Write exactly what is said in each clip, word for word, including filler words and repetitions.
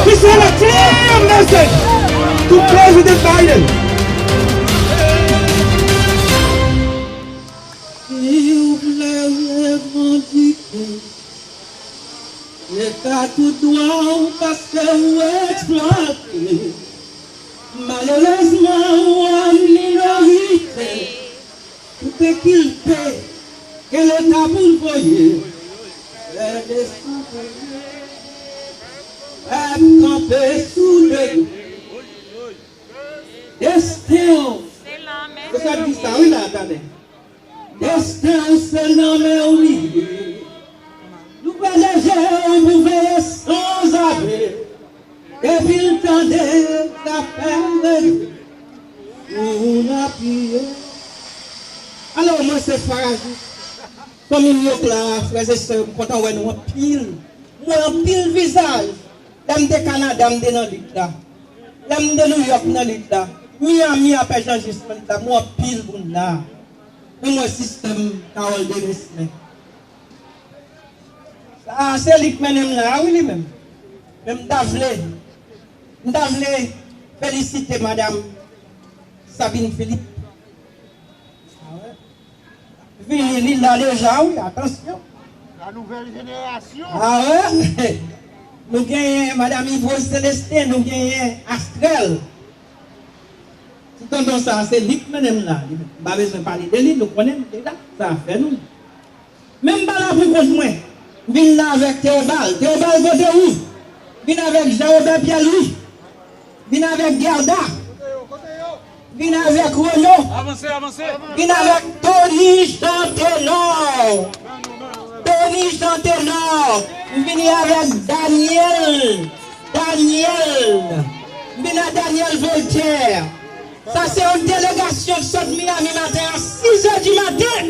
This is a clear message to President Biden. Si w vle revandike, se ka tout dwa w paske w eksplwate. Malerezman, ou an minorite. Tout enkilte ke Leta pou l voye, fè desann pèp kanpe sou de do. Desten w, se sa k di sa wi la, tande. Desten w se nan men w li ye. Nou pwoteje w pou veye sanzabe. Epi l tande zafè regle, moun apiye. Alò, mwen se Farajis. Fanmi m yo k la, frè e sè, m kontan wè nou anpil. M wè anpil vizaj. Lè m te Kanada, m te nan lit la. Lè m te Nouyòk, m nan lit la. Miami, apè Jan Jis, m nan lit la. M wè anpil moun la. Men mwen sistèm Carole Demesmin. Sa se li k mennen m la, wi, li menm. Men m ta vle, m ta vle felisite madanm Sabine Philippe. Vini, li la deja, wi, atansyon. La nouvelle génération. Ah ouais. Nou genyen madanm Yvrose Célestin, nou genyen Astrèl. Ti tonton sa, se li k mennen m la. M pa bezwen pale de li, nou konnen l deja. Sa fè nou. Men m pa la pou kont mwen. M vin la avèk Théobald. Théobald, kote ou? Vin avèk Jean Robert Pierre Louis. Vin avèk Gerda. Vin avèk Renaud. Avanse, avanse. Vin avèk Tony Jean Ténor. Tony Jean Ténor. M vini avèk Daniel. Daniel. M vin ak Daniel Voltaire. Sa se yon delegasyon k sot Miami maten an, sis è di maten.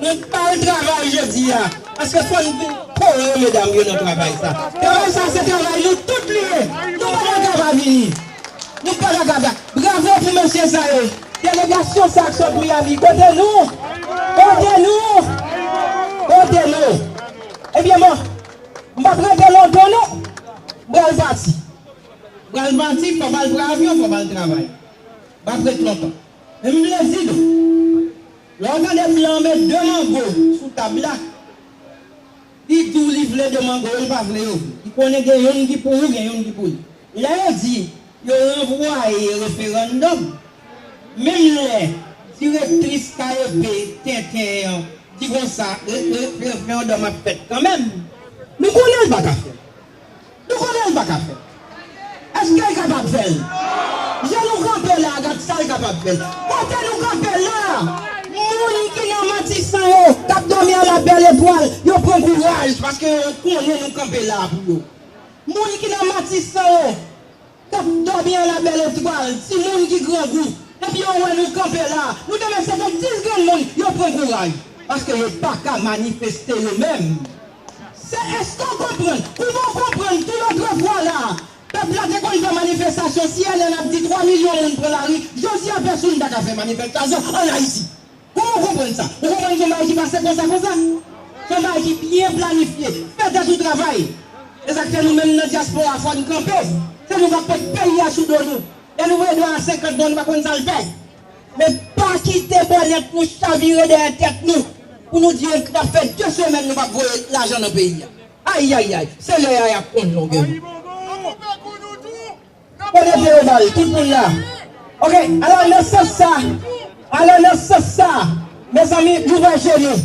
Nou pa al travay jodi a, paske fò n vin kore medam yo nan travay sa. Travay sa se travay nou tout li ye. Nou pa ta ka pa vini. Nou pa ta ka pa. Bravo pou mesye sa yo. Delegasyon sa k sot Miami. Kote nou? Kote nou? Kote nou? Ebyen bon, m p ap rete lontan non. M pral pati. M pral pati, fò m al pran avyon, fò m al travay. M p ap ret lontan. Men m vle di nou, lè w tande blan an met de mango sou tab la, li di w li vle de mango yo, li pa vle yo vre. Li konnen gen youn ki pou ou, gen youn ki pou li. Lè yo di yo ranvwaye referandòm, menm lè direktris K E P tenten an di konsa, re-, re-, referandòm ap fèt kanmenm. Nou konnen l pa ka fè l. Nou konnen l pa ka fè l. Èske l kapab fè l? Jan nou kanpe la a, gad sa l kapab fè l. Kote nou kanpe la a, moun ki nan Matisan yo, k ap dòmi a la bèl etwal, yo pran kouraj, paske yo konnen nou kanpe la a pou yo. Moun ki nan Matisan yo, k ap dòmi a la bèl etwal, timoun ki grangou, epi yo wè nou kanpe la, nou te mèt se te dis grenn moun, yo pran kouraj, paske yo pa ka manifeste yo menm. Se èske w konprann? Kouman w konprann tou lòtrefwa la, pèp la te konn fè manifestasyon, C N N ap di twa milyon moun pran lari, jodi a pèsonn pa ka fè manifestasyon ann Ayiti. Kouman w konprann sa? Ou konprann se yon bagay ki pase konsa konsa? Se yon bagay ki byen planifye. Fè tèt ou travay. E sa k fè nou menm nan dyaspora fò n kanpe. Se nou k ap pot peyi a sou do nou. Lè nou voye dwa a senkant dola, nou pa konn sa l fè. Men pa kite bònèt nou chavire dèyè tèt nou pou nou di n ap fè de semèn nou p ap voye lajan nan peyi a. Ayayay, se lè a y ap konn longè nou. Kote Théobald, tout moun la. Ok, alò nan sans sa, alò nan sans sa, mezanmi, louvè je nou.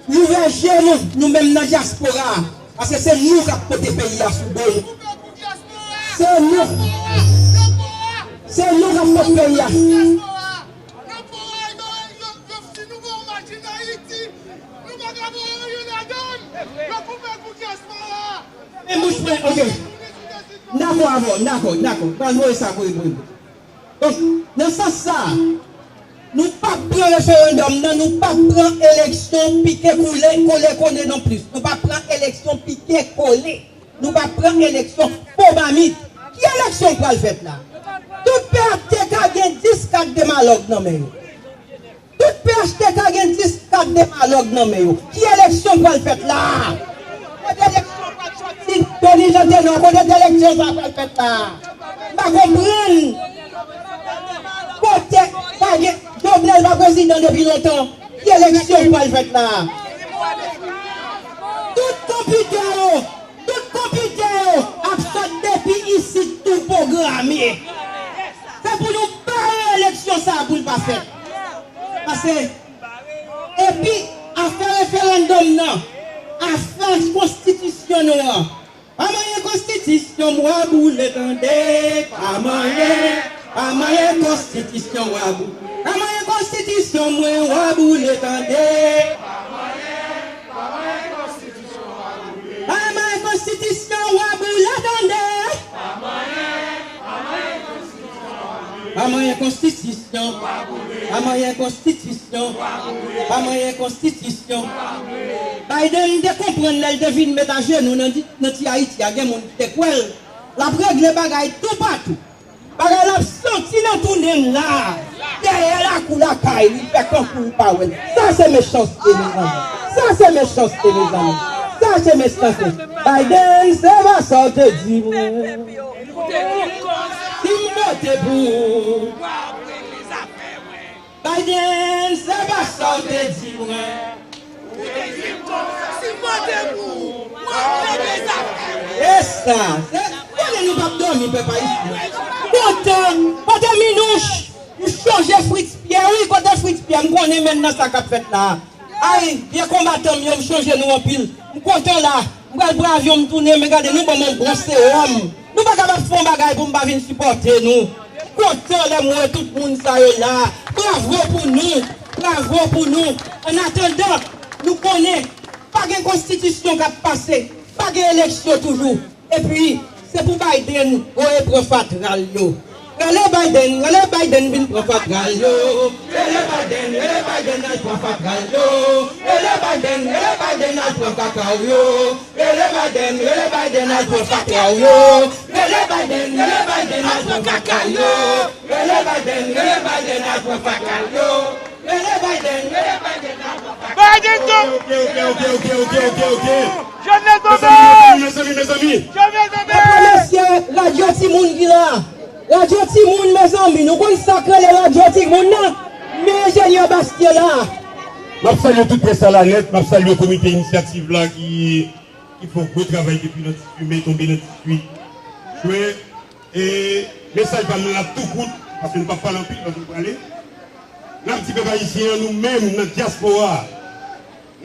Louvè je nou, nou menm nan dyaspora a. Paske se nou k ap pote peyi a sou do nou. Se nou. Se nou k ap pote peyi a. Men bouch mwen, ok. M dakò avè w, m dakò, m dakò. Pral voye sa voye pou nou. Donk, nan sans sa, nou p ap pran referandòm nan, nou p ap pran eleksyon pike koule, kole kole non plis. Nou p ap pran eleksyon pike kole. Nou p ap pran eleksyon fo mamit. Ki eleksyon k pral fèt la? Tout P H T K gen dis kat demalòg nan men yo. Tout P H T K gen dis kat demalòg nan men yo. Ki eleksyon k pral fèt la? Kot eleksyon pral sòti? Tony Jean Tenor, kote eleksyon sa pral fèt la? M pa konprann. Kote, pa gen, Jovenel pa prezidan depi lontan. Ki eleksyon k pral fèt la? Tout konpitè yo, tout konpitè yo ap sot depi isit, tou pwograme. Se pou nou bare eleksyon sa a pou l pa fèt. Pase, epi afè referandòm nan, afè konstitisyon nou an, pa manyen konstitisyon m w a boule tande. Pa manyen, pa manyen konstitisyon w a boule. Pa manyen konstitisyon mwen w a boule tande. Pa manyen konstitisyon w a boule tande. Pa manyen konstitisyon. Pa manyen konstitisyon. Pa manyen konstitisyon. Biden te konprann lè l te vin met ajenou nan di- nan ti Ayiti a, gen moun ki te kwè l. L ap regle bagay toupatou. Bagay l ap santi nan tounen l la. Dèyè lakou lakay li, fè kankou l pa wè l. Sa se mechanste, mezanmi. Sa se mechanste, mezanmi. Sa se mechanste. Biden, se pa sa w te di mwen. Si m vote pou ou. Biden, se pa sa w te di mwen. Ou te di m konsa, si m vote pou ou, w ap regle zafè mwen. E sa, se, konnen nou p ap dòmi, pèp ayisyen. Kote, kote Minouch? M chonje Fritz Pierre, wi, kote Fritz Pierre? M konnen menm nan sa k ap fèt la. Ay, vye konbatan m yo, m chonje nou anpil. M kontan la. M pral pran avyon m tounen, men gade, nou ban m yon bon sewòm. Nou pa kapab fè yon bagay pou m pa vin sipòte nou. Kontan lè m wè tout moun sa yo la. Bravo pou nou. Bravo pou nou. Annatandan, nou konnen pa gen konstitisyon k ap pase. Pa gen eleksyon toujou. Epi, se pou Biden voye pran fatra l yo. Rele Biden, rele Biden vin pran fatra l yo. Rele Biden, rele Biden al pran fatra l yo. Rele Biden, rele Biden al pran kaka w yo. Rele Biden, rele Biden al pran fatra w yo. Rele Biden, rele Biden al pran kaka l yo. Rele Biden, rele Biden al pran fatra l yo. Rele Biden, rele Biden al pran fatra l yo. Biden tonbe! Ok, ok, ok, ok, ok, ok, ok. Jovenel tonbe! Mezanmi, mezanmi, mezanmi, mezanmi. Jovenel tonbe! Mwen remèsye Radyo Timoun ki la. Radyo Timoun, mezanmi, nou konn sa k rele Radyo Timoun nan? Men enjenyè Bastien la. M ap salye tout près la nèt, m ap salye komite inisyativ la ki, ki fè yon gwo travay depi nan ti fimen tonbe nan ti swi. Jwe, e mesaj pa m nan ap tou kout, paske nou p ap pale anpil, paske nou prale. N ap di pèp ayisyen an, nou menm nan dyaspora a,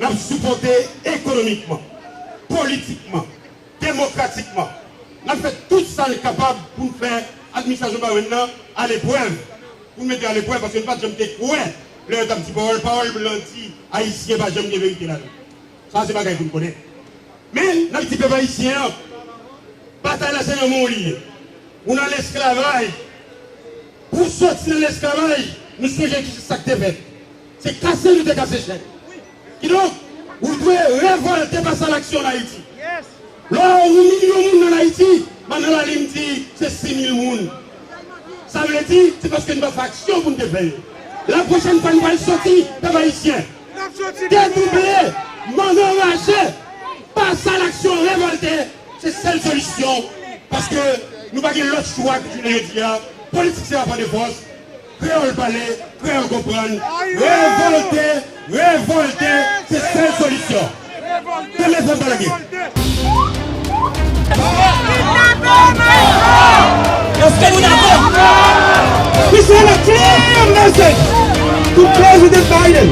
n ap sipòte ekonomikman, politikman, demokratikman. N ap fè tout sa n kapab pou n fè administrasyon Biden nan aleprèv, pou n mete aleprèv, paske n pa t janm te kwè lè yo t ap di pawòl, pawòl blan di, Ayisyen pa janm gen verite ladan. Sa se bagay pou n konnen. Men, n ap di pèp ayisyen an, batay la se nan men w li ye. Ou nan lesklavaj. Pou w soti nan lesklavaj, nou sonje ki sa k te fèt. Se kase nou te kase chèn. Kidonk, ou dwe revòlte fas a laksyon an Ayiti. Lè w wè yon milyon moun nan Ayiti, Manno Lalim di se sis mil moun. Sa vle di, se paske n pa fè aksyon pou n te fè yo. La pwochèn fwa n pral soti, pèp ayisyen, dedouble, Manno raje, pase a laksyon, revòlte, se sèl solisyon. Paske nou pa gen lòt chwa ke jounen jodi a. Politik se rapò de fòs. Kreyòl pale, kreyòl konprann. Revòlte, revòlte, se sèl solisyon. Tande fè m pale byen. Èske nou dakò? We send a clear message to President Biden.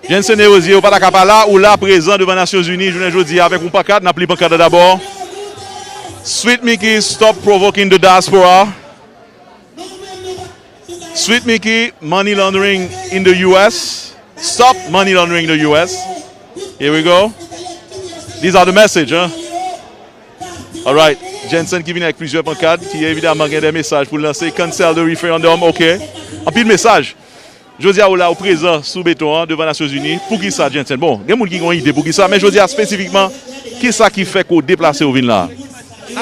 Jensen Desrosiers, ou pa ta ka pa la, ou la prezan devan Nasyonzini jounen jodi a avèk yon pankat, n ap li pankat la dabò. Sweet Mickey, stop provoking the diaspora. Sweet Mickey, money laundering in the U S. Stop money laundering in the U S. Here we go. These are the message, huh? Alright. Jensen ki vini avèk plizyè pankat, ki evidaman gen de mesaj pou l lanse. Cancel the referendum, ok. Anpil mesaj. Jodi a, ou la, ou prezan sou beton an, devan Nasyonzini. Poukisa, Jensen? Bon, gen moun ki gen yon ide poukisa, men jodi a, espesifikman, kisa ki fè ke w deplase w vin la a?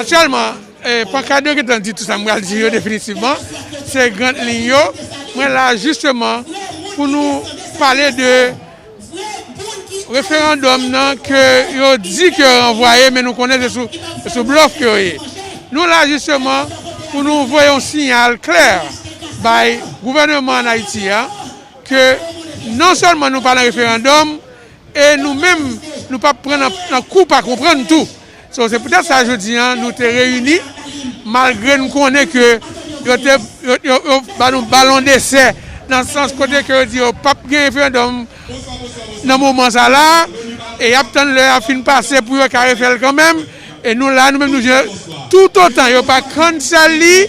Aktyèlman, eh, pankat yo gentan di tout sa m pral di yo definitivman. Se gran liy yo. Mwen la, jisteman, pou nou pale de Referandòm nan ke yo di ke yo ranvwaye, men nou konnen se sou, se sou blòf ke yo ye. Nou la jisteman pou nou voye yon siyal klè bay gouvènman ann Ayiti a, ke non sèlman nou pa nan referandòm, e nou menm, nou p ap pran nan, nan kou pa konprann tou. So, se poutèt sa jodi a, nou te reyini, malgre n konnen ke yo te, yo, yo, yo ba nou balon desè, nan sans kote ke yo di yo p ap gen referandòm nan moman sa la, e y ap tann lè a fin pase pou yo ka refè l kanmenm, e nou la, nou menm nou je, toutotan yo pa cancel li,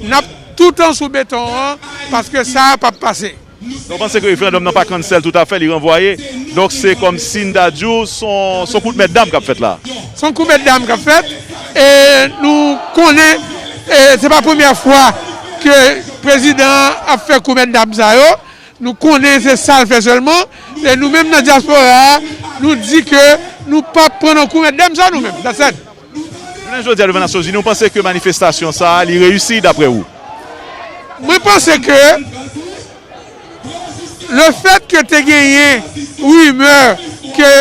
n ap toutan sou beton an, paske sa p ap pase. Donk, w panse ke referandòm nan pa cancel toutafè, li ranvwaye. Donk, se kòmsi n ta di w, se yon, se yon kout mèt dam k ap fèt la. Se yon kout mèt dam k ap fèt. E nou konnen, e se pa premyè fwa ke prezidan an ap fè kout mèt dam sa yo. Nou konnen se sa l fè sèlman. E nou menm nan dyaspora a, nou di ke nou p ap pran nan kout mèt dam sa nou menm. That's it. Jounen jodi a devan Nasyonzini, w panse ke manifestasyon sa a, li reyisi, daprè ou? Mwen panse ke lefèt ke te genyen rimè ke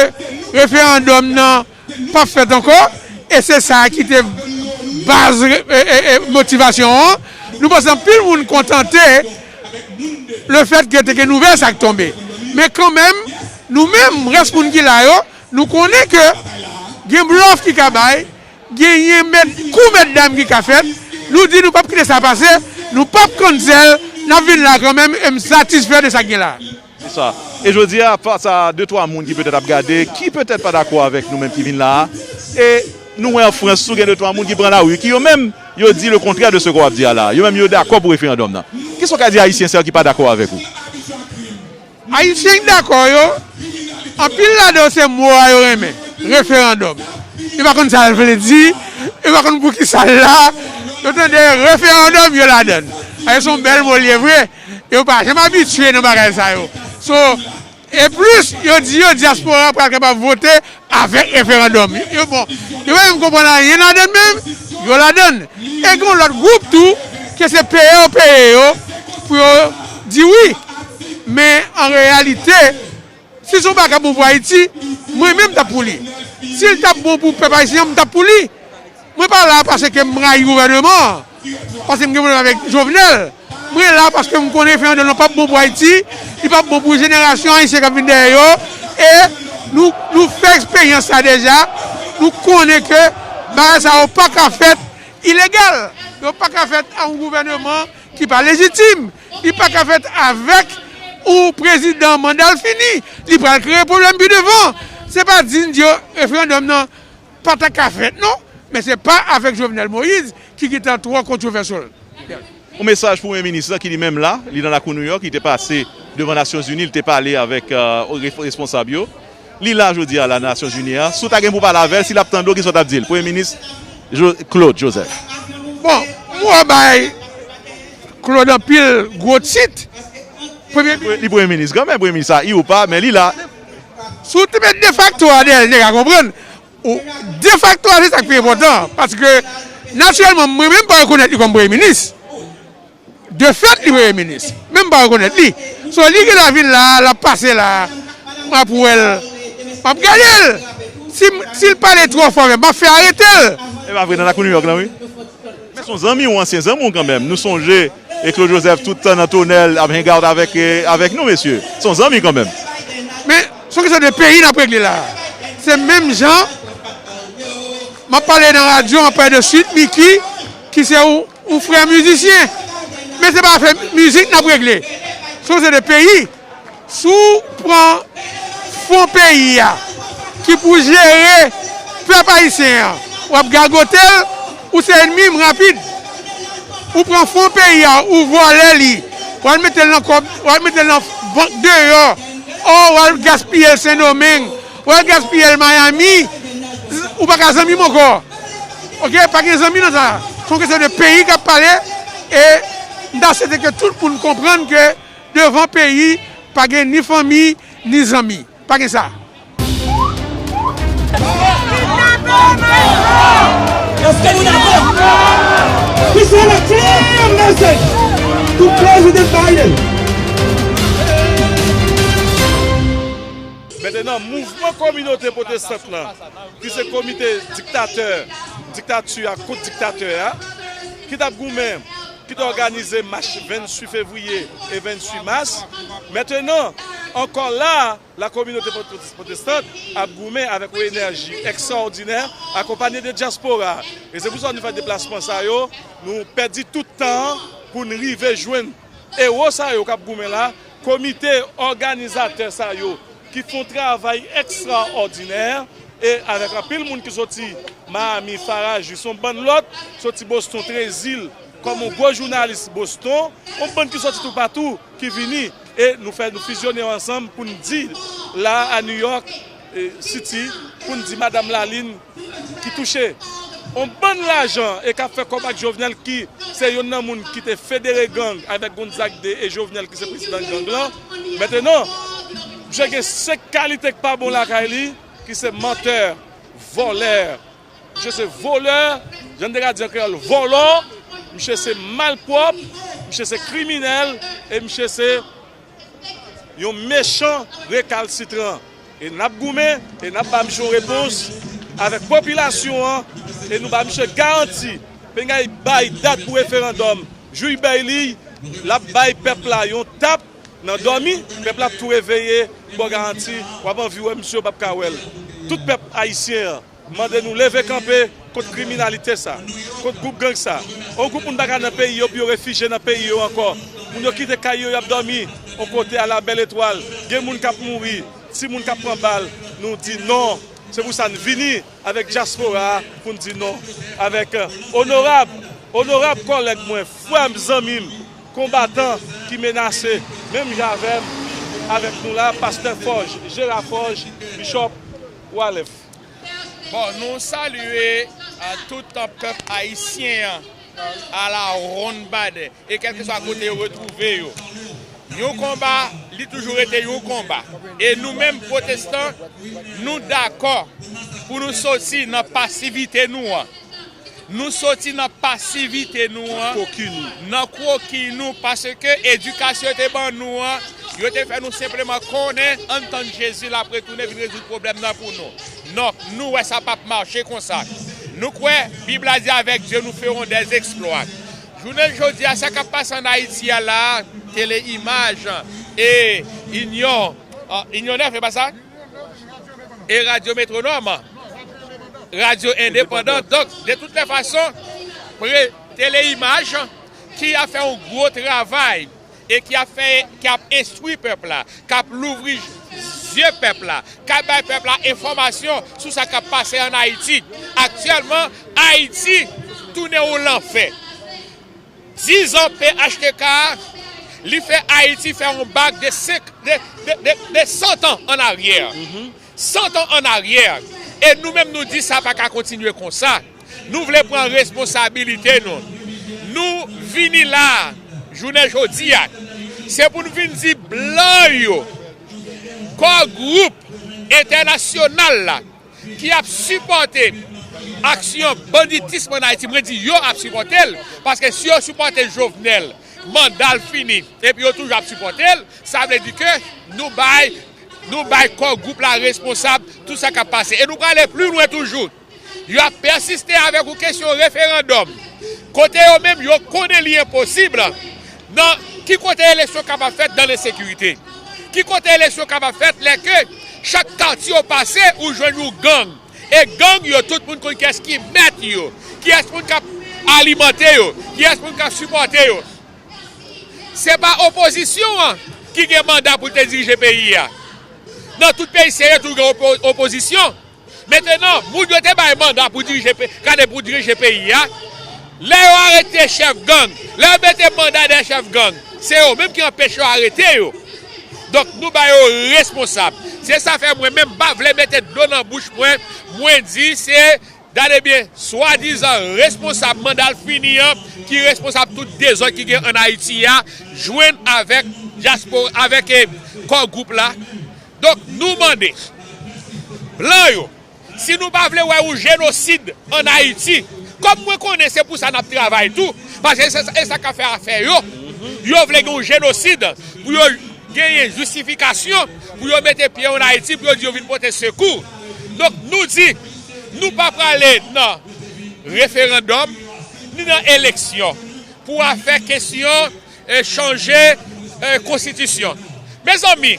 referandòm nan p ap fèt ankò, e se sa ki te baz re-, e, e, e, motivasyon an, nou panse anpil moun kontante lefèt ke te gen nouvèl sa k tonbe. Men kanmenm, nou menm, rès moun ki la yo, nou konnen ke gen blòf ki ka bay, genyen mèt, kou mèt dam ki ka fèt. Nou di nou p ap kite sa pase, nou p ap cancel, n ap vin la kanmenm, e m satisfè de sa k gen la. Se sa. E jodi a, fas a de twa moun ki petèt ap gade, ki petèt pa dakò avèk nou menm ki vin la a, e nou wè an Frans tou gen de twa moun ki pran lari, ki yo menm, yo di le contraire de ce que w ap di a la. Yo menm, yo dakò pou referandòm nan. Kisa w ka di Ayisyen sa yo ki pa dakò avèk ou? Ayisyen k dakò yo, anpil ladan yo se mo a yo renmen, referandòm. Yo pa konn sa l vle di, yo pa konn poukisa l la. Yo tande referandòm, yo ladan l. Sa se yon bèl mo l ye vre. Yo pa janm abitye nan bagay sa yo. So, e plis, yo di yo, dyaspora pral kapab vote avèk referandòm. Yo, bon, yo pa menm konprann anyen ladan l menm, yo ladan l. E gen yon lòt gwoup tou, ke se peye yo peye yo, pou yo di wi. Men, an reyalite, si se yon bagay k ap bon pou Ayiti, mwen menm m t ap pou li. Si l t ap bon pou pèp ayisyen an, m t ap pou li. Mwen pa la paske m rayi gouvèneman an, paske m gen pwoblèm avèk Jovenel. Mwen la paske m konnen referandòm nan p ap bon pou Ayiti, li p ap bon pou jenerasyon ayisyen k ap vin dèyè yo. E nou, nou fè eksperyans sa deja, nou konnen ke bagay sa yo pa ka fèt ilegal. Yo pa ka fèt ak yon gouvèneman ki pa lejitim. Li pa ka fèt avèk yon prezidan manda l fini. Li pral kreye pwoblèm pi devan. Se pa di n di yo referandòm nan pa ta ka fèt, non. Men se pa avèk Jovenel Moïse ki gentan twò kontrovèsyèl. Yon mesaj pou premye minis lan ki li menm la, li nan lakou Nouyòk, li te pase devan Nasyonzini, li te pale avèk, euh, re-, responsab yo. Li la jodi a la Nasyonzini a. Si w ta gen pou pale avè l, si l ap tande w, kisa w t ap di l? Premye minis Jo-, Claude Joseph. Bon, m wè bay Claude anpil gwo tit. Premye minis. Li premye minis kanmenm, premye minis a, i ou pa, men li la. Si w te met defakto a dèyè l, nèg a konprann. Ou, defakto a, se sa k pi enpòtan. Paske, natirèlman, mwen menm pa rekonèt li kòm premye minis. Defèt, li premye minis. Men m pa rekonèt li. So, li genlè vin la, l ap pase la. M ap wè l. M ap gade l. Si, si l pale twò fò avè m, m ap fè arete l. E pa vre, nan lakou Nouyòk lan, wi. Men se yon zanmi w, ansyen zanmi w kanmenm. Nou sonje, e Claude Joseph tout tan nan tonèl ap hang out avèk, e, avèk nou, mesye. Se yon zanmi kanmenm. Men, se yon kesyon de peyi n ap regle la. Se menm jan, m ap pale nan radyo, m ap pale de Sweet Micky, ki se yon, yon frè mizisyen. Men se pa afè mizik n ap regle. Se yon kesyon de peyi. Si w pran fon peyi a, ki pou jere pèp ayisyen an, w ap gagote l, ou se ènmi m rapid. Ou pran fon peyi a, ou vòlè li, w al mete l nan kòb, w al mete l nan bank deyò, o, w al gaspiye l Sendomeng, w al gaspiye l Miami, ou pa ka zanmi m ankò. Oke, pa gen zanmi nan sa. Se yon kesyon de peyi k ap pale, e m ta swete ke tout moun konprann ke devan peyi, pa gen ni fanmi, ni zanmi. Pa gen sa. Èske nou dakò? We send a clear message to President Biden. Mèt Se nan mouvman kominote pwotestant lan, ki se komite diktatè, diktati a kont diktatè a, ki t ap goumen, ki te òganize mach venntuit fevriye e venntuit mas. Mentenan, ankò la, la kominote pwotestant ap goumen avèk yon enèji ekstraòdinè, akonpanye de dyaspora. E se pou sa nou fè deplasman sa yo, nou pèdi tout tan an pou n rive jwenn ewo sa yo k ap goumen la, komite òganizatè sa yo ki fè yon travay ekstraòdinè, e avèk anpil moun ki soti Miami, Farajis, yon bann lòt, soti Boston, Trezil, kòm yon gwo jounalis Boston, yon bann ki soti toupatou ki vini, e nou fè, nou fizyone yo ansanm pou n di la a New York, e, City, pou n di Madanm Lalin ki touche yon bann lajan e k ap fè kòb ak Jovenel, ki se youn nan moun ki te federe gang avèk Gonzague de e Jovenel ki se prezidan gang lan. Mentenan, misye gen senk kalite k pa bon lakay li, ki se mantè, vòlè. Misye se volè, jan n te ka di an kreyòl, vòlò. Misye se malpwòp, misye se kriminèl, e misye se yon mechan rekalsitran. E n ap goumen, e n ap ba misye yon repons avèk popilasyon an, e nou ba misye garanti, Pengay bay dat pou referandòm, jou y bay li, l ap bay pèp la yon tap nan dòmi, pèp la ap tou reveye, m ba w garanti, w ap anvi wè misye, w p ap ka wè l. Tout pèp ayisyen an mande nou leve kanpe kont kriminalite sa, kont gwoup gang sa. Yon gwoup moun pa ka nan peyi yo pou yo refijye nan peyi yo ankò. Moun yo kite kay yo, y ap dòmi yon kote a la bèl etwal. Gen moun k ap mouri, timoun k ap pran bal. Nou di non. Se pou sa n vini avèk dyaspora a pou n di non. Avèk, euh, onorab, onorab kòlèg mwen, frè m, zanmi m, konbatan ki menase, menm jan avè m, avèk nou la, pastè Fòj, Jera Fòj, Bishop Walef. Bon, nou salye, a, tout pèp ayisyen an, a la ronn badè, e kèlkeswa kote yo retwouve yo. Yon konba, li toujou rete yon konba. E nou menm pwotestan, nou dakò pou nou soti nan pasivite nou an. Nou soti nan pasivite nou an, nan kwoki nou, paske edikasyon yo te ban nou an, yo te fè nou senpleman konnen, ann tann Jezi l ap retounen vin rezoud pwoblèm nan pou nou. Non, nou wè sa p ap mache konsa. Nou kwè, Bib la di, avec Dieu nous ferons des exploits. Jounen jodi a, sa k ap pase ann Ayiti a la, Tele Imaj e Inyon, ah, Inyon nèf, e pa sa? E Radyo Metwonòm, radyo endepandan. Donk, de tout lè fason, pre-, Tele Imaj, ki ap fè yon gwo travay e ki ap fè, ki ap enstwi pèp la, k ap louvri zye pèp la, k ap bay pèp la enfòmasyon sou sa k ap pase ann Ayiti. Aktyèlman, Ayiti tounen yon lanfè. Dizan P H T K a, li fè Ayiti fè yon bak de senk, de, de, de, de san tan ann aryè. San tan ann aryè. E nou menm nou di sa pa ka kontinye konsa. Nou vle pran responsabilite nou. Nou vini la, jounen jodi a, se pou n vin di blan yo, kò gwoup entènasyonal la, ki ap sipòte aksyon banditism ann Ayiti, mwen di yo ap sipòte l, paske si yo sipòte Jovenel, manda l fini, epi yo toujou ap sipòte l, sa vle di ke nou bay, nou bay kò gwoup la responsab tout sa k ap pase. E nou prale pli lwen toujou. Yo ap pèsiste avèk yon kesyon referandòm, kote yo menm yo konnen li enposib. Nan ki kote eleksyon kapab fèt? Nan ensekirite. Ki kote eleksyon kapab fèt lè ke chak katye w pase, ou jwenn yon gang? E gang yo, tout moun konn kiyès ki mèt yo, kiyès moun k ap alimante yo, kiyès moun k ap sipòte yo. Se pa opozisyon an ki gen manda pou l te dirije peyi a. Nan tout peyi serye tou gen opo-, opozisyon. Mentenan, moun yo te bay manda pou dirije pe-, gade pou dirije peyi a. Lè yo arete chèf gang, lè yo mete manda dèyè chèf gang, se yo menm ki anpeche yo arete yo. Donk, nou ba yo responsab. Se sa fè mwen menm m pa vle mete dlo nan bouch mwen, mwen di se, gade byen, swadizan responsab manda l fini an, ki responsab tout dezòd ki gen ann Ayiti a, jwenn avèk dyaspora, avèk, eh, kò gwoup la. Donk, nou mande blan yo, si nou pa vle wè yon jenosid ann Ayiti, kòm mwen konnen se pou sa n ap travay tou, paske se sa, e sa k ap fè afè yo, yo vle gen yon jenosid pou yo genyen jistifikasyon pou yo mete pye yo ann Ayiti, pou yo di yo vin pote sekou. Donk, nou di, nou pa prale nan referandòm, ni nan eleksyon pou afè kesyon, eh, chanje, eh, konstitisyon. Mezanmi,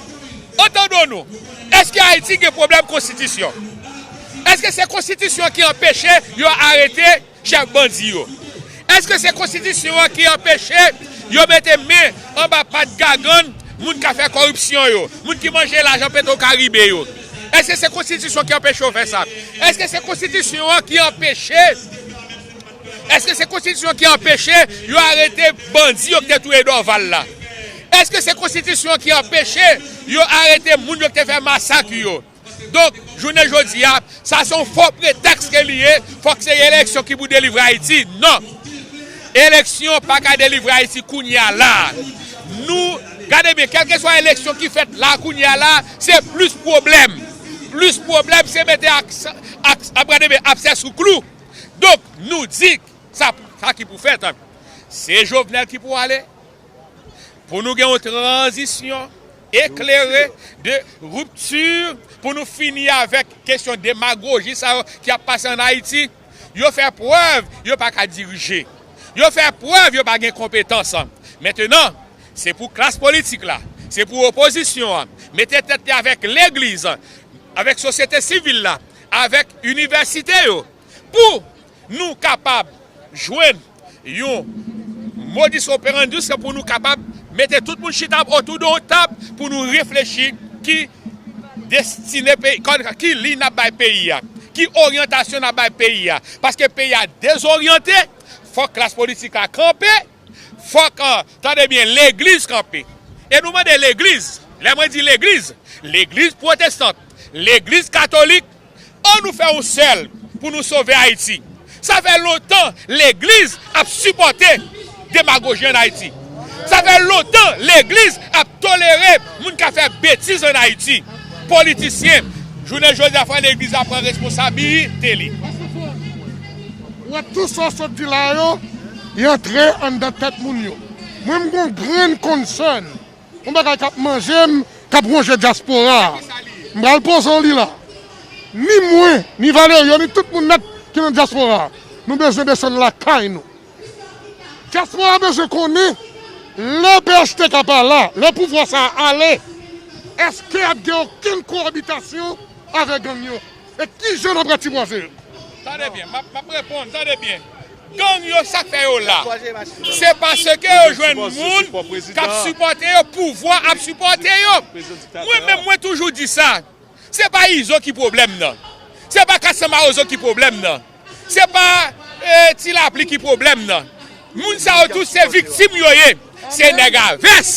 entendons-nous, èske Ayiti gen pwoblèm konstitisyon? Èske se konstitisyon ki anpeche yo arete chèf bandi yo? Èske se konstitisyon an ki anpeche yo mete men anba pat gagann moun k ap fè kòripsyon yo, moun ki manje lajan Petro Caribe yo? Èske se konstitisyon ki anpeche yo fè sa? Èske se konstitisyon an ki anpeche Èske se konstitisyon ki anpeche yo arete bandi yo ki te touye Dorval la? Èske se konstitisyon ki anpeche yo arete moun yo ki te fè masak yo? Donk, jounen jodi a, sa se yon fo pretèks ke li ye, fòk se eleksyon ki pou delivre Ayiti. Non! Eleksyon pa ka delivre Ayiti kounye a la. Nou, gade byen, kèlkeswa eleksyon ki fèt la kounye a la, se plis pwoblèm. Plis pwoblèm, se mete aks-, aks-, ap gade byen, absè sou klou. Donk, nou di sa, sa ki pou fèt. Se Jovenel ki pou ale. Pou nou gen yon tranzisyon eklere, de ripti, pou nou fini avèk kesyon demagoji sa yo ki ap pase ann Ayiti. Yo fè prèv yo pa ka dirije. Yo fè prèv yo pa gen konpetans. Mentenan, se pou klas politik la, se pou opozisyon an, mete tèt li avèk legliz, avèk sosyete sivil la, avèk inivèsite yo, pou nou kapab jwenn yon modus operandi pou nou kapab mete tout moun chita otou de yon tab pou nou reflechi ki destine peyi, ki liy n ap bay peyi a, ki oryantasyon n ap bay peyi a. Paske peyi a dezoryante, fòk klas politik la kanpe, fòk, ah, tande byen, legliz kanpe. E nou mande legliz, lè mwen di legliz, legliz pwotestant, legliz katolik, ann nou fè yon sèl pou nou sove Ayiti. Sa fè lontan legliz ap sipòte demagoji ann Ayiti. Sa fè lontan legliz ap tolere moun k ap fè betiz ann Ayiti. Politisyen, jounen jodi a, fò legliz la pran responsablite li. Ou wè tout sa w sot di la yo, y antre anndan tèt moun yo. Mwen, m gon grenn concern, yon bagay k ap manje m, k ap wonje dyaspora a. M pral poze w li la. Ni mwen, ni Valerio, ni tout moun nèt ki nan dyaspora a, nou bezwen desann lakay nou. Dyaspora a bezwen konnen, lè P H T K pa la, lè pouvwa sa a ale, èske ap gen okenn kowabitasyon avèk gang yo? E kijan n ap ratibwaze yo? Tande byen, m ap, m ap reponn, tande byen. Gang yo, sa k fè yo la? Se paske yo jwenn moun k ap sipòte yo, pouvwa ap sipòte yo. Mwen menm, mwen toujou di sa. Se pa Izo ki pwoblèm nan. Se pa Kat San Mawozo ki pwoblèm nan. Se pa, eh, Ti Lapli ki pwoblèm nan. Moun sa yo tout se viktim yo ye. Se nèg a vès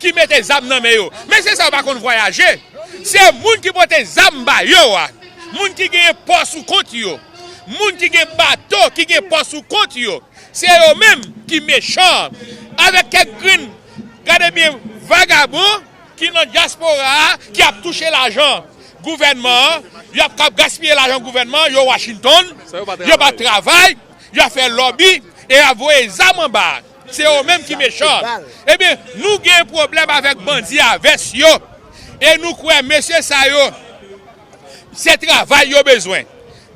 ki mete zam nan men yo. Men se sa yo pa konn vwayaje. Se moun ki pote zam ba yo a. Moun ki gen pò sou kont yo. Moun ki gen bato, ki gen pò sou kont yo. Se yo menm ki mechan. Avèk kèk grenn, gade byen, vagabon ki nan dyaspora a, ki ap touche lajan gouvènman an, y ap, k ap gaspiye lajan gouvènman, yo Washington, yo pa travay, y ap fè lòbi, e y ap voye zam anba. Se yo menm ki mechan. Ebyen, nou gen pwoblèm avèk bandi a vès yo. E nou kwè mesye sa yo, se travay yo bezwen.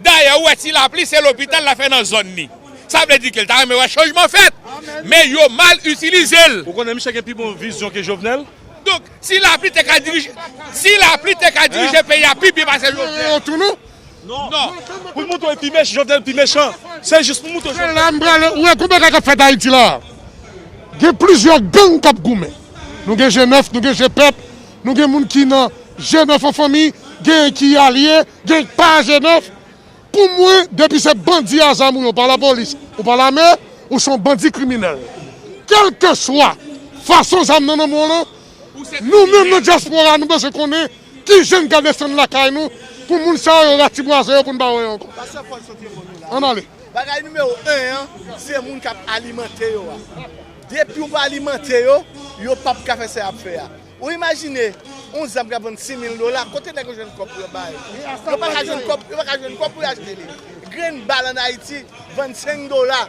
Dayè, ou wè Ti Lapli, se lopital l ap fè nan zòn li. Sa vle di ke l ta renmen wè chanjman fèt. Men yo mal itilize l. Ou konnen misye gen pi bon vizyon ke Jovenel? Donk, Ti Lapli te ka dirije, Ti Lapli te ka dirije peyi a pi byen pase Jovenel. Yo tou nou? Non. Non. Pou l montre w pi mech-, Jovenel pi mechan. Se jis pou montre w. Lè m prale, ou wè konbyen bagay k ap fèt Ayiti la? Gen plizyè gang k ap goumen. Nou gen G nèf, nou gen G pèp, nou gen moun ki nan G nèf an fanmi, gen ki alye, gen pa G nèf. Pou mwen, depi se bandi a zam ou ye, ou pa lapolis, ou pa lame, ou se yon bandi kriminèl. Kèlkeswa fason zam nan nan men w lan, nou menm nan dyaspora, nou bezwen konnen kijan n ka desann lakay nou pou moun sa yo ratibwaze yo pou n pa wè yo ankò. Ann ale. Bagay nimewo en an, se moun k ap alimante yo a. Depi w pa alimante yo, yo p ap ka fè sa y ap fè a. Ou imajine, yon zam k ap vann sis mil dola, kote nèg yo jwenn kòb pou yo bay? Yo pa ka jwenn kòb, yo pa ka jwenn kòb pou yo achte li. Grenn bal ann Ayiti vann senk dola.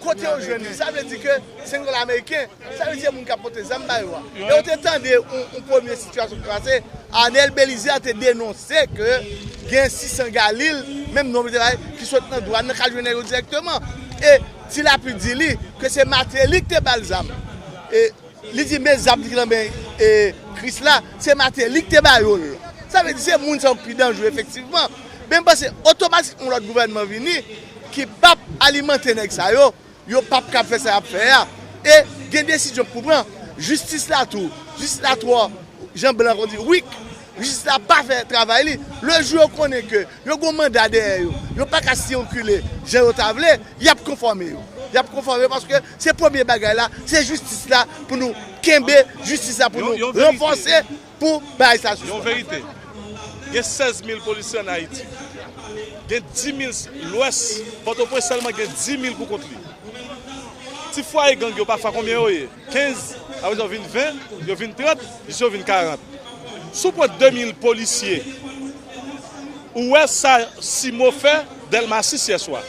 Kote yo jwenn li? Sa vle di ke se yon ameriken. Sa vle di se moun k ap pote zam ba yo a. E yo te tande yon, yon premye sitiyasyon ki pase. Arnel Bélizaire te denonse ke gen sis san galil, menm non, ki sot nan dwàn nan, k al jwenn nèg yo dirèkteman. E Ti Lapli di li ke se Martelly ki te ba l zam. E li di men zam ki nan men, e, Krisla, se Martelly ki te ba yo l. Sa vle di se moun sa yo ki pi danjere efektivman. Men m panse otomatikman yon lòt gouvènman vini ki p ap alimante nèg sa yo, yo p ap kab fè sa y ap fè a. E gen desizyon pou pran. Jistis la tou, jistis la twò, jan blan yo di, wik. Jistis la pa fè travay li. Le jou yo konnen ke yo gon manda dèyè yo, yo pa ka sirkile jan yo ta vle, y ap konfòme yo. Y ap konfòme yo paske se premye bagay la, se jistis la pou nou kenbe, jistis la pou nou ranfòse pou bagay sa sispann. Yon verite. Gen sèz mil polisye ann Ayiti. Gen dis mil Lwès. Pòtoprens sèlman gen dis mil pou kont li. Ti fwaye gang yo pafwa konbyen yo ye? Kenz, apre sa yo vin ven, yo vin trant, jis yo vin karant. Si w pran de mil polisye, ou wè sa Simo fè Dèlma sis yè swa.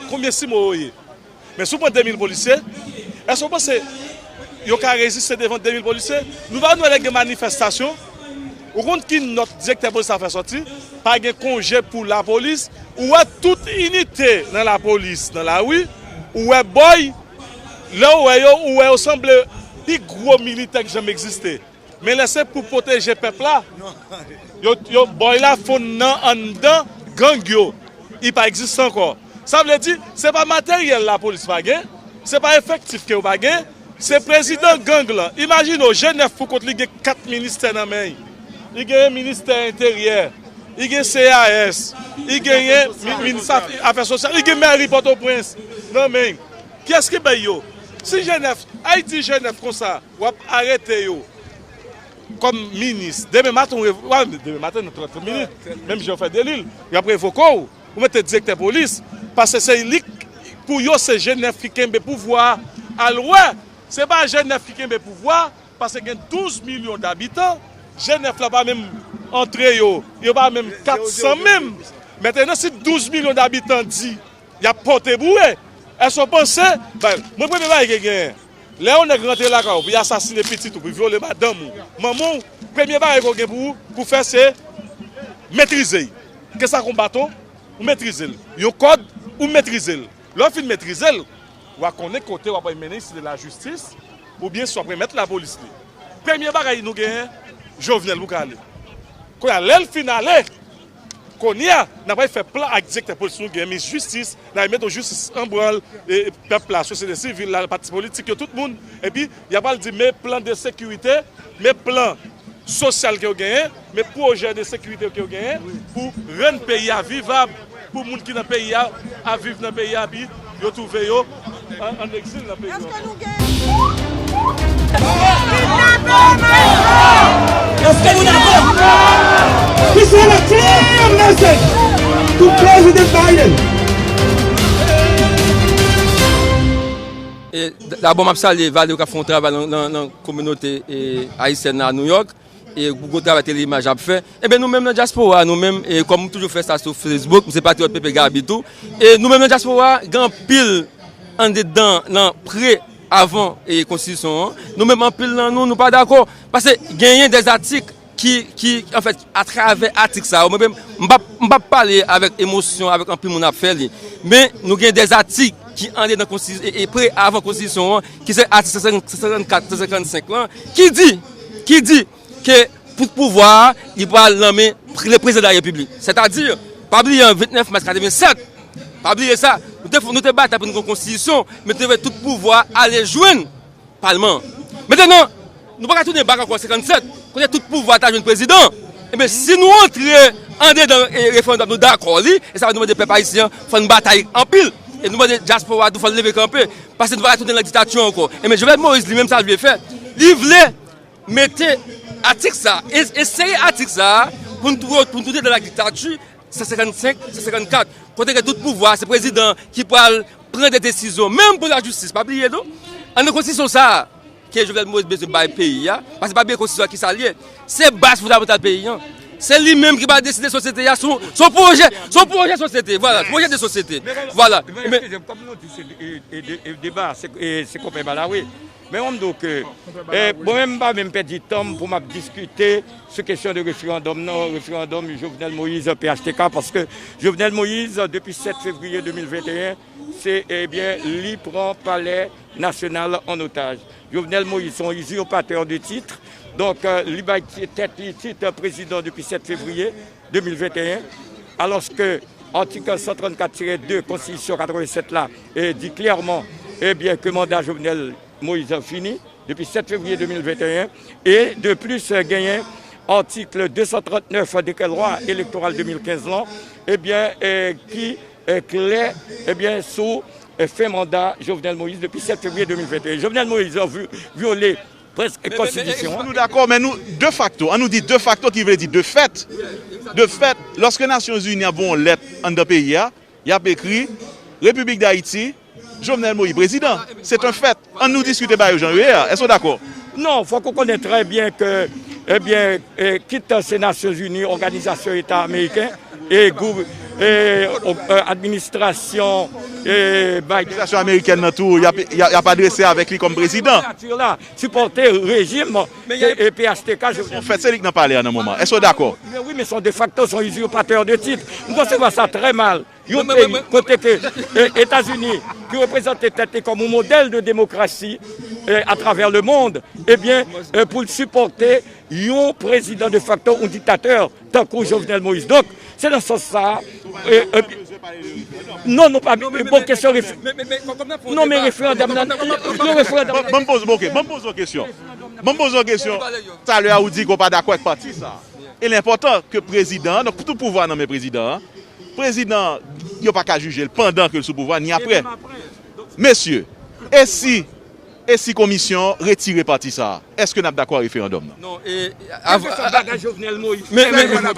Konbyen Simo yo ye? Men si w pran de mil polisye, èske w panse yo ka reziste devan de mil polisye? Nou pa wè lè gen manifestasyon, ou konn ki nòt direktè polis la fè sòti? Pa gen konje pou lapolis. Ou wè tout inite nan lapolis nan lari. Ou wè bòy, lè w wè yo, ou wè yo sanble pi gwo militè ki janm egziste. Men lè se pou pwoteje pèp la, yo, yo bòy la fonn nan anndan gang yo. Li pa egziste ankò. Sa vle di, se pa materyèl lapolis pa gen, se pa efektif ke yo pa gen, se prezidan gang lan. Imajine w, G nèf pou kont li gen kat ministè nan men l. Li genyen ministè enteryè, li gen C A S, li genyen mi-, minis af-, afè sosyal, li gen mèri Pòtoprens nan men l. Kiyès ki bay yo? Si G nèf, Ayiti G nèf konsa, w ap arete yo kòm minis. Demen maten, w rev-, w a, demen maten, nan trant minit, menm jan yo fè Delil, y ap revoke w, ou mete direktè polis, paske se li k-, pou yo, se G nèf ki kenbe pouvwa a. Al wè, se pa G nèf ki kenbe pouvwa, paske gen douz milyon dabitan, G nèf la pa menm antre yo, yo pa menm kat san menm. Mentnan, si douz milyon dabitan di, y ap pote boure. Èske w panse, bay, mwen premye bagay ki genyen, lè yon nèg rantre lakay ou pou l asasine pitit ou, pou l vyole madanm ou, manman w, premye bagay ke w gen pou, pou fè se metrize l. Ke sa kon baton, ou metrize l. Yon kòd, ou metrize l. Lè w fin metrize l, w a konnen kote w ap al mennen l, si se lajistis, oubyen si w ap remèt lapolis li. Premye bagay nou genyen, Jovenel pou k ale. Kounye a, lè l fin ale, kounye a, n ap al fè plan ak direktè polis nou genyen, minis jistis, n a mete yon jistis an branl, e, e pèp la, sosyete sivil la, pati politik yo, tout moun, epi y ap al di, men plan de sekirite, men plan sosyal ke yo genyen, men pwojè de sekirite ke yo genyen pou rann peyi a vivab, pou moun ki nan peyi a ap viv nan peyi a, epi yo twouve yo an, an egzil nan peyi yo. Èske nou gen... Èske nou dakò? This is a clear message to President Biden. E d-, dabò, m ap salye Valerio k ap fè yon travay nan, nan, nan kominote, e, ayisyèn nan a New York. E gwo, gwo travay Tele Imaj ap fè. Ebyen, nou menm nan dyaspora, nou menm, e kòm m toujou fè sa sou Facebook, m se patriyòt Pepe Gaby tou. E nou menm nan dyaspora, gen anpil anndedan nan pre avan, e konstitisyon an. Nou menm, anpil nan nou, nou pa dakò. Paske genyen dèzatik ki, ki, anfèt, atravè atik sa yo, mwen menm, m p ap, m p ap pale avèk emosyon, avèk anpil moun ap fè li. Men, nou gen dèzatik ki anndedan konsti-, e, e pre avan konstitisyon an, ki se atik san senkannkat, san senkannsenk lan, ki di, ki di, ke pou pouvwa a, li pral nan men pre-, le prezidan de la repiblik. Sètadi, pa bliye an ventnèf mas katrevennsèt, pa bliye sa, nou te, nou te batay pou nou gen yon konstitisyon, men te vle tout pouvwa ale jwenn palman an. Mentnan, nou pa ka tounen bak ankò an senkannsèt, kote tout pouvwa ta jwenn prezidan. Ebyen, si nou antre andedan, e, referandòm, nou dakò li, e sa vle di nou mande pèp ayisyen an, fò n batay anpil. E nou mande dyaspora a tou, fò l leve kanpe. Paske nou pa ka tounen nan diktati ankò. Ebyen, Jovenel Moïse, li menm, sa l vle fè, li vle mete atik sa, e, eseye atik sa pou n tou-, pou n tounen nan diktati san senkannsenk, san senkannkat, kote ke tout pouvwa, se prezidan ki pral pran de desizyon, menm pou lajistis, pa bliye non. Anndan konstitisyon sa a, ke Jovenel Moïse bezwen bay peyi a, paske pa bliye konstitisyon an ki sa l ye, se baz fondamantal peyi an. Se li menm ki pral deside sosyete a, se yon, se yon pwojè, se yon pwojè sosyete, vwala, pwojè de sosyete, vwala. Men, men, men, eskize m, kòm nou di se, e, e, de- e, deba, se, e, se konpè Balawe. Men mwen m di w ke, e, mwen menm m pa menm pèdi tan m pou m ap diskite sou kesyon de referandòm nan, referandòm Jovenel Moïse P H T K, paske Jovenel Moïse, depi sèt fevriye de mil venteyen, se, ebyen, li pran palè nasyonal an otaj. Jovenel Moïse se yon izipatè de tit. Donk, e, li bay ti- tèt li tit prezidan depi sèt fevriye de mil venteyen, alòske atik san trannkat tirè de konstitisyon katrevennsèt la, e, di klèman, ebyen, ke manda Jovenel Moïse fini depi sèt fevriye de mil venteyen, e de plis, e, genyen atik de san trannèf dekrè lwa elektoral de mil kenz lan, ebyen, e, ki, e, klè, ebyen, sou, e, fen manda Jovenel Moïse depi sèt fevriye de mil venteyen. Jovenel Moïse vi- vyole prèske konstitisyon an. Nou dakò, men nou, de facto, an nou di de facto ki vle di de fèt. De fèt, lòske Nasyonzini ap voye yon lèt anndan peyi a, y ap ekri Repiblik Dayiti, Jovenel Moïse prezidan. Se yon fèt. An nou diskite bagay yo jan yo ye a. Èske w dakò? Non, fòk ou konnen trè byen ke, ebyen, e, kit se Nasyonzini, Òganizasyon Eta Ameriken, e, gou- e, o- e, administrasyon, e, Biden. Administrasyon amerikèn nan tou, y ap, y ap, y ap adrese avèk li kòm prezidan. Sipòte rejim, e, e, P H T K. An fèt, se li k nan palè a nan moman. Èske w dakò? Men wi, men se yon defakto, se yon izipatè de tit. M konsevwa sa trè mal. Yon peyi kote ke, e, Etazini, ki reprezante tèt li kòm yon modèl de demokrasi, e, atravè le mond, ebyen, e, pou l sipòte yon prezidan defakto, yon diktatè, tankou Jovenel Moïse. Donk, se nan sans sa a, e, e, non, nou pa, bon, kesyon refe- non, men referandòm nan, yon referandòm. Ban m poze, ok, ban m poze yon kesyon. Ban m poze yon kesyon. Talè a ou di ke w pa dakò ak pati sa. E l enpòtan ke prezidan an, donk tout pouvwa nan men prezidan an, prezidan, yo pa ka jije l pandan ke l sou pouvwa, ni apre. Mesye, e si, e si komisyon an retire pati sa a, èske n ap dakò a referandòm nan? Non, e, av- men, men, men, men,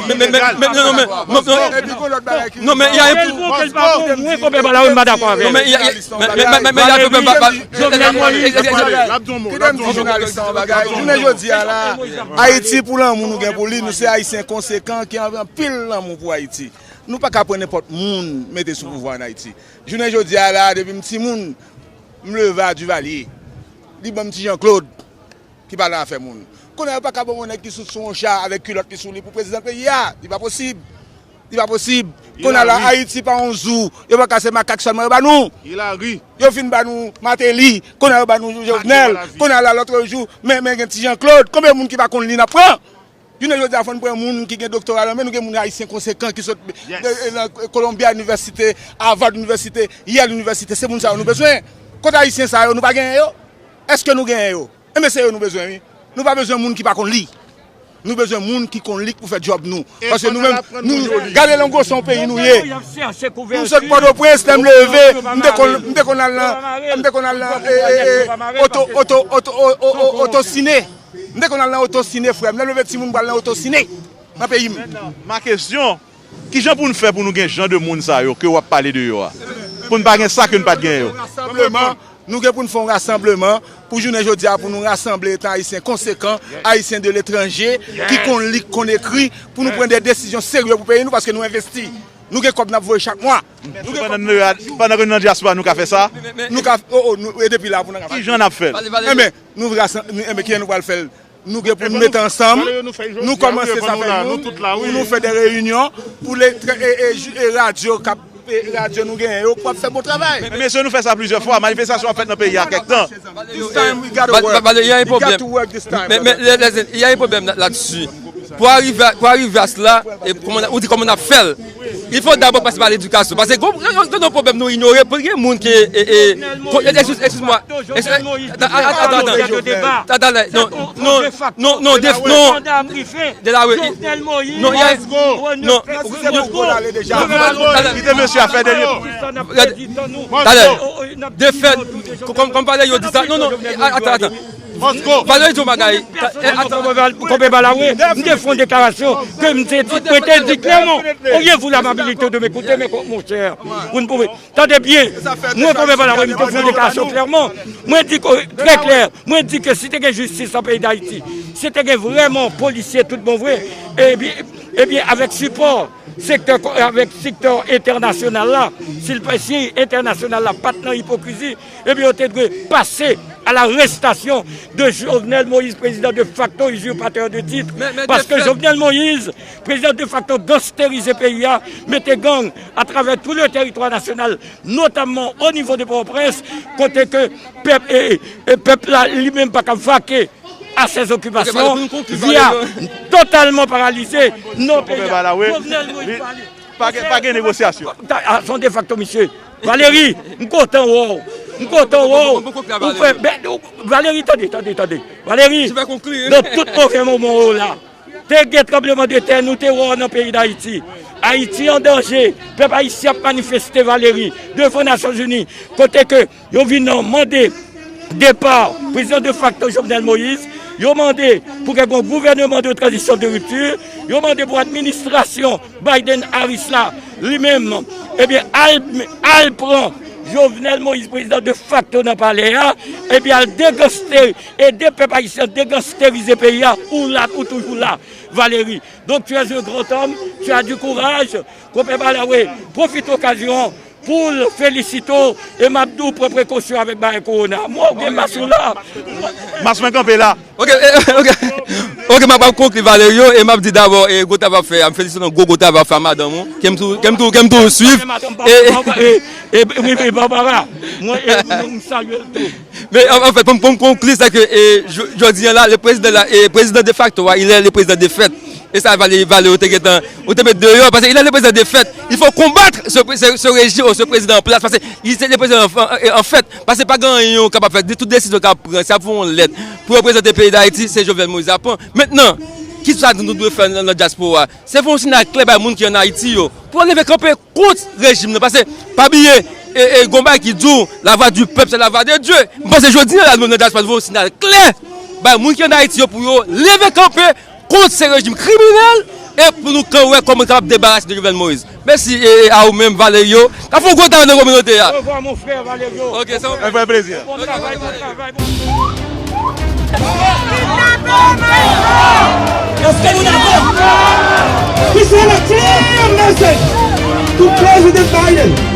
men, men, men, non, non, men, non, non, non, men, y a un Non, men, y a, men, men, men, men, y a un problème. Kite m di jounalis la yon bagay. Jounen jodi a la, Ayiti pou lanmou nou gen pou li, nou se Ayisyen konsekan ki anvi anpil lanmou pou Ayiti. Nou pa ka pran nenpòt moun mete sou pouvwa an Ayiti. Jounen jodi a la, depi m timoun, m leve a Divalye. Li ban m ti Jean Claude ki pa nan afè moun. Kounye a yo pa ka ban m yon nèg ki sou sou yon cha avèk kilòt li sou li pou prezidan peyi a. Li pa posib. Li pa posib. Kounye a la, Ayiti pa yon zoo. Yo pa ka se makak sèlman yo ba nou. Yo fin ba nou Martelly. Kounye a yo ba nou Jovenel. Kounye a la, lòt jou, men, men gen ti Jean Claude. Konbyen moun ki pa konn li n ap pran? Jounen jodi a, fò n pran moun ki gen doktora nan men nou, gen moun ayisyen konsekan ki sot de- nan Columbia University, Harvard University, Yale University. Se moun sa yo nou bezwen. Kote ayisyen sa yo, nou pa genyen yo? Èske nou genyen yo? Enben se yo nou bezwen wi. Nou pa bezwen moun ki pa konn li. Nou bezwen moun ki konn li k pou fè djòb nou. Paske nou menm, nou, gade nan gwosè yon peyi nou ye. M sot Pòtoprens, lè m leve, m te konn, m te konn al nan, m te konn al nan, e, e, e, oto, oto, oto, o- o- o- otosine. M te konn al nan otosine, frè m. Lè m leve timoun m pral nan otosine nan peyi m. Ma kesyon, kijan pou n fè pou nou gen jan de moun sa yo ke w ap pale de yo a? Pou n pa gen sa ke n pa t gen yo. Nou gen pou n fè yon rasanbleman pou jounen jodi a pou nou rasanble etan ayisyen konsekan, ayisyen de letranje, ki konn li, ki konn ekri, pou nou pran de desizyon serye pou peyi nou paske nou envesti. Nou gen kòb n ap voye chak mwa. Pandan nou, pandan ke nou nan dyaspora, nou ka fè sa? Nou ka, o, o, nou, e depi la pou nou ka fè. Kijan n ap fè l? Enben, nou rasan, nou, enben, kijan nou pral fè l? Nou gen pou n mete ansanm, nou kòmanse sa fè nou, pou nou fè de reyinyon, pou le, e, e, e radyo k ap, e radyo nou genyen yo, k ap fè bon travay. Men mesye, nou fè sa plizyè fwa, manifestasyon ap fèt nan peyi a kèk tan. This time we gotta work. We got to work this time, Men, men, lè- lè- y a un problème là-dessus. Pou arive, pou arive a sela, e kòman, ou di kòman n ap fè l? Il faut d'abord passer par l'éducation. Paske gen gen- gen yon pwoblèm nou inyore. Pou gen moun ki, e, e, ko- excuse, excuse-moi. Excuse- Attends, attends, attends. Attends, attends, non, non, non, non, def- non. De la rue. Non, y a, non. Kite mesye a fè dènye. Talè. De fèt, kòm, kòm pale yo di sa. Non, non, attends, attends. Valery di yon bagay. Konpè Balawe, m te fè yon deklarasyon ke m te di, mwen te di klèman, auriez-vous l'amabilité de m'écouter, mes co- mon cher, vous ne pouvez. Tande byen, mwen, Konpè Balawe, m te fè yon deklarasyon klèman. Mwen di ke, trè klè, mwen di ke si te gen jistis an peyi Dayiti, si te gen vrèman polisye tout bon vre, ebyen, ebyen, avèk sipò sektè, avèk sektè entènasyonal la, si l pa, si entènasyonal la pa t nan ipokrizi, ebyen, yo te dwe pase à l'arrestation de Jovenel Moïse, président de facto, usurpateur de titre. Paske Jovenel Moïse, président de facto, gangsterize peyi a, mete gang atravè tout le territoire national, notamment au niveau de Port-au-Prince, kote ke pèp, e, e pèp la li menm pa ka vake à ses occupations, vi a totalman paralize nan peyi a. Jovenel Moïse pale. Pa gen, pa gen negosyasyon. A son de facto, misye. Valery, m kontan wè w. M kontan wè w. Ou fè, ben, ou- Valery, tande, tande, tande. Valery, nan tout move moman w la, te gen tranbleman de tè, nou te wè w nan peyi Dayiti. Ayiti an danje. Pèp ayisyen ap manifeste, Valery, devan Nasyonzini, kote ke yo vin mande depa prezidan de facto Jovenel Moïse, yo mande pou gen yon gouvèneman de tranzisyon de ripti, yo mande pou administrasyon Biden Harris la, li menm, ebyen, al, al pran Jovenel Moïse, prezidan de facto nan palè a, ebyen, al deganste, ede pèp ayisyen degansterize peyi a, ou la, ou toujou la, Valery. Donc, tu es un grand homme, tu as du courage, Konpè Balawe, pwofite okazyon an pou l felisite w, e m ap di w pran prekosyon avèk bagay kowona. Mwen, ou gen mas ou la. Mas mwen kanpe la. Ok, e, ok. Ok, m ap, m ap konkli Valerio, e m ap di dabò, e gwo travay w ap fè a, m felisite w nan gwo, gwo travay w ap fè a madanm ou, ke m tou, ke m tou, ke m tou swiv. E, e, e, e, wi, wi, Barbara, mwen, e, m salye l tou. Men, an, anfèt, pou m, pou m konkli, se ke, e, jodi a la, le président la, e, président de facto a, il est le président de fait. E sa, Valerio, Valerio te gentan, ou te met deyò, parce qu'il est le président de fait. Il faut combattre ce, ce, ce régime, ce président en place, parce que il, c'est le président en, en, en fait. Paske pa gen anyen yo kapab fè. Tout desizyon k ap pran, si y ap voye yon lèt pou yo prezante peyi Dayiti, se Jovenel Moïse ap pran. Mentnan, kisa nou dwe fè nan, nan dyaspora? Se voye yon siyal klè bay moun ki ann Ayiti yo, pou yo leve kanpe kont rejim nan. Paske, pa bliye, e, e, gon bagay ki di w, la voix du peuple, c'est la voix de Dieu. M panse jodi a la, nou menm nan dyaspora, nou voye yon siyal klè bay moun ki ann Ayiti yo pou yo leve kanpe kont se rejim kriminèl e pou nou ka wè kòman nou kapab debarase de Jovenel Moïse. Mèsi, e, e, a ou menm, Valerio, k ap fè yon gwo travay nan kominote a. Au revoir, mon frère Valerio. Ok, sa va. Fè plezi. Bon travay, bon travay. Èske nou dakò? We send a clear message to President Biden.